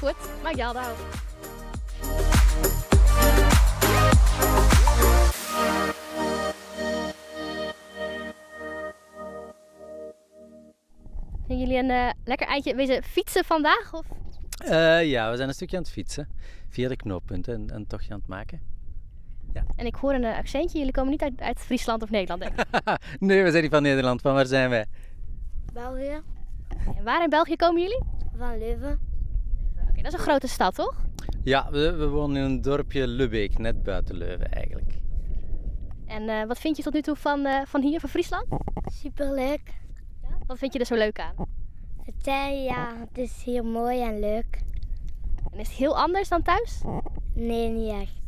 fuort mei Gjaldau. Zijn jullie een eh, lekker eindje wezen fietsen vandaag? Of? Eh, ja, we zijn een stukje aan het fietsen. Via de knooppunten en een tochtje aan het maken. Ja. En ik hoor een eh, accentje. Jullie komen niet uit, uit Friesland of Nederland, denk ik. Nee, we zijn niet van Nederland. Van waar zijn wij? België. En waar in België komen jullie? Van Leuven. Oké, dat is een grote stad, toch? Ja, we, we wonen in een dorpje Lubbeek, net buiten Leuven eigenlijk. En eh, wat vind je tot nu toe van, eh, van hier, van Friesland? Superleuk. Ja? Wat vind je er zo leuk aan? Het, ja, het is hier mooi en leuk. En is het heel anders dan thuis? Nee, niet echt.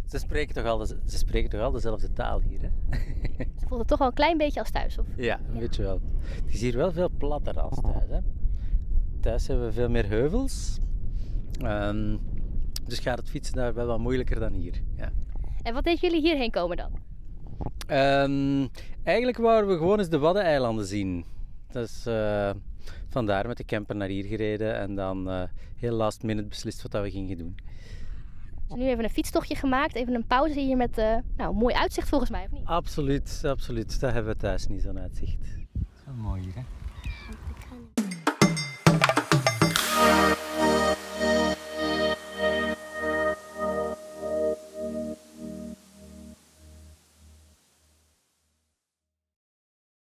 Ze spreken toch al, de, ze spreken toch al dezelfde taal hier, hè? Ze voelt het toch wel een klein beetje als thuis, of? Ja, een beetje wel. Het is hier wel veel platter als thuis, hè? Thuis hebben we veel meer heuvels. Ehm, dus gaat het fietsen daar wel wat moeilijker dan hier. Ja. En wat deed jullie hierheen komen dan? Ehm, eigenlijk wouden we gewoon eens de Waddeneilanden zien. Dus uh, vandaar met de camper naar hier gereden en dan uh, heel last minute beslist wat dat we gingen doen. Dus nu even een fietstochtje gemaakt, even een pauze hier met uh, nou, mooi uitzicht volgens mij, of niet? Absoluut, absoluut. Dat hebben we thuis niet zo'n uitzicht. Het is wel mooi hier, hè?